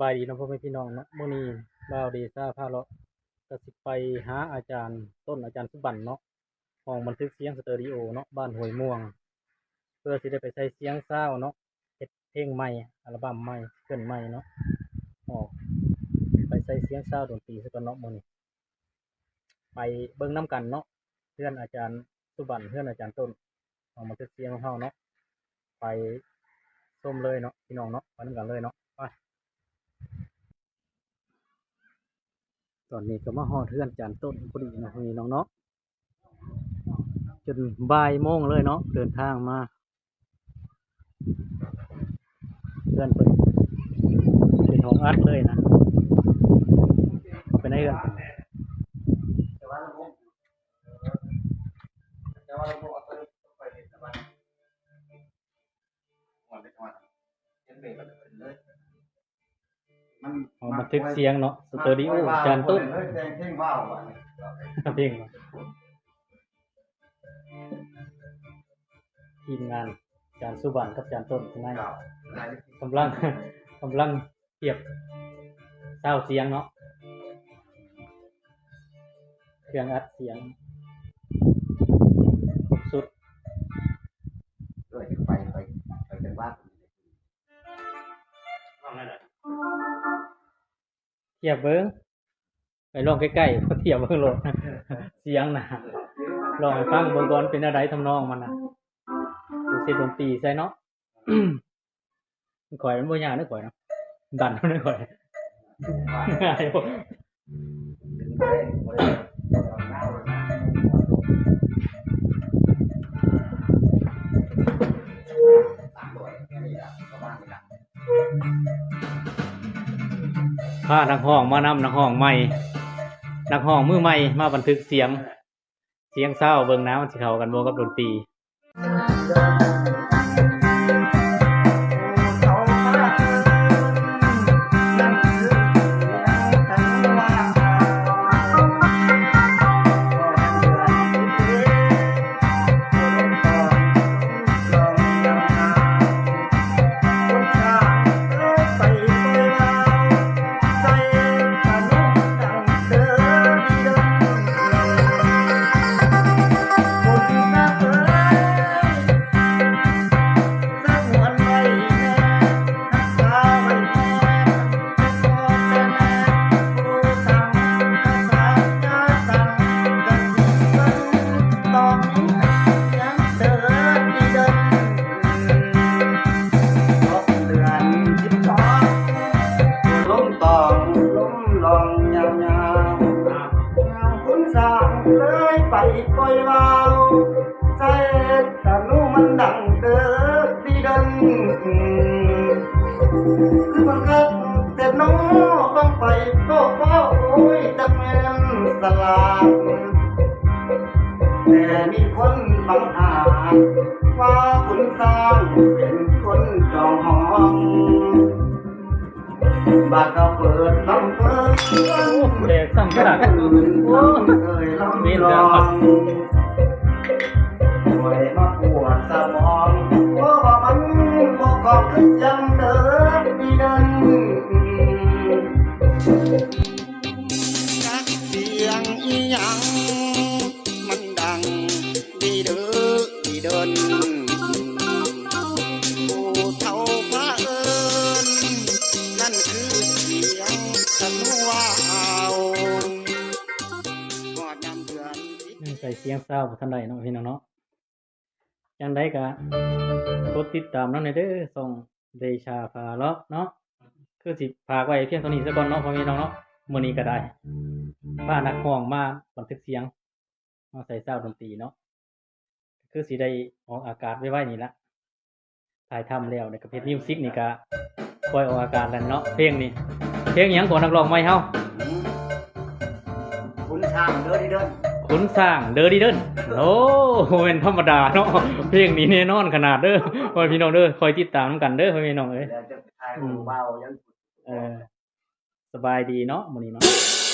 ບາຍດີເນາະ ພໍ່ແມ່ພີ່ນ້ອງເນາະ, ມື້ນີ້ບ່າວເດຊາພາເລາະ ກໍຊິໄປຫາອາຈານຕົ້ນ ອາຈານສຸບັນເນາະ, ຫ້ອງບັນທຶກສຽງສະເຕີຣີໂອເນາະ ບ້ານຫ້ວຍມ່ວງ, ເພື່ອຊິໄດ້ໄປໃສ່ສຽງຊາວເນາະ, ເຮັດເພງໃໝ່ ອັລະບັມໃໝ່ ຊິງເກີນໃໝ່ເນາະ ອອກ, ໄປໃສ່ສຽງຊາວດົນຕີຊະກ່ອນເນາະມື້ນີ້. ໄປເບິ່ງນຳກັນເນາະ ເຮືອນອາຈານສຸບັນ ເຮືອນອາຈານຕົ້ນ ຫ້ອງບັນທຶກສຽງຂອງເຮົາເນາະ, ໄປຊົມເລີຍເນາະ ພີ່ນ້ອງເນາະ, ໄປນຳກັນເລີຍເນາະ ໄປ. ຕອນນີ້ກໍມາຮອດເຮືອນອາຈານຕົ້ນພໍດີເນາະ ພີ່ນ້ອງເນາະ, ຈົນບ່າຍໂມງເລີຍເນາະ ເດີນທາງມາ. ເຮືອນເພິ່ນເປັນຫ້ອງອັດເລີຍນະ, ເຂົ້າໄປໃນເຮືອນເພິ່ນ. ຫ້ອງບັນທຶກສຽງເນາະ ສະເຕີຣີໂອ ອາຈານຕົ້ນ ເພງ ທີມງານອາຈານສຸບັນກັບອາຈານຕົ້ນຂ້າງໃນ ກຳລັງ ກຳລັງທຽບຊາວສຽງເນາະ, ເຄື່ອງອັດສຽງຄົບຊຸດ. ທຽບເບິ່ງ ໄປລອງໃກ້ໆ ທຽບເບິ່ງໂລດ ສຽງນະ, ລອງໃຫ້ຟັງເບິ່ງກ່ອນ ເປັນແນວໃດທຳນອງມັນນະ, ເສຍດົນຕີໃສ່ເນາະ. ຂ້ອຍມັນບໍ່ຍາກເດ້ ຂ້ອຍເນາະ, ດັນເອົາເດ້ ຂ້ອຍ ງ່າຍໂພດ. ພານັກຮ້ອງມານຳ, ນັກຮ້ອງໃໝ່ ນັກຮ້ອງມືໃໝ່ມາບັນທຶກສຽງ ສຽງຊາວ ເບິ່ງນະ ມັນຊິເຂົ້າກັນບໍ່ກັບດົນຕີ. ໂອ້ ແດກຊ້ຳຂະໜາດ ໂອ້ ເວນກຳ ຍັງໃສ່ສຽງຊາວບໍ່ທັນໄດ້ເນາະ ພີ່ນ້ອງເນາະ. ຈັ່ງໃດກະກົດຕິດຕາມນຳແດ່ເດີ ຊ່ອງເດຊາພາເລາະເນາະ. ຄືຊິຝາກໄວ້ພຽງເທົ່ານີ້ສາກ່ອນເນາະ ພໍ່ແມ່ພີ່ນ້ອງເນາະ. ມື້ນີ້ກະໄດ້ພານັກຮ້ອງມາບັນທຶກສຽງ ມາໃສ່ຊາວດົນຕີເນາະ, ຄືຊິໄດ້ອອກອາກາດໄວໆນີ້ລະ. ຖ່າຍທຳແລ້ວ ແລ້ວກໍເຮັດມິວສິກນີ້ກໍປ່ອຍອອກອາກາດແລ້ວເນາະ. ເພງນີ້ ເພງຫຍັງກໍນັກຮ້ອງໃໝ່ເຮົາ? ຂຸນຊ້າງເດີດີເດີນ ຂຸນຊ້າງເດີດີເດີນ. ໂອ້ ບໍ່ແມ່ນທຳມະດາເນາະ ເພງນີ້ແນ່ນອນຂະໜາດເດີ ພໍ່ແມ່ພີ່ນ້ອງເດີ. ຄອຍຕິດຕາມນຳກັນເດີ ພໍ່ແມ່ພີ່ນ້ອງເອີຍ. ເອີ ສະບາຍດີເນາະ ມື້ນີ້ເນາະ.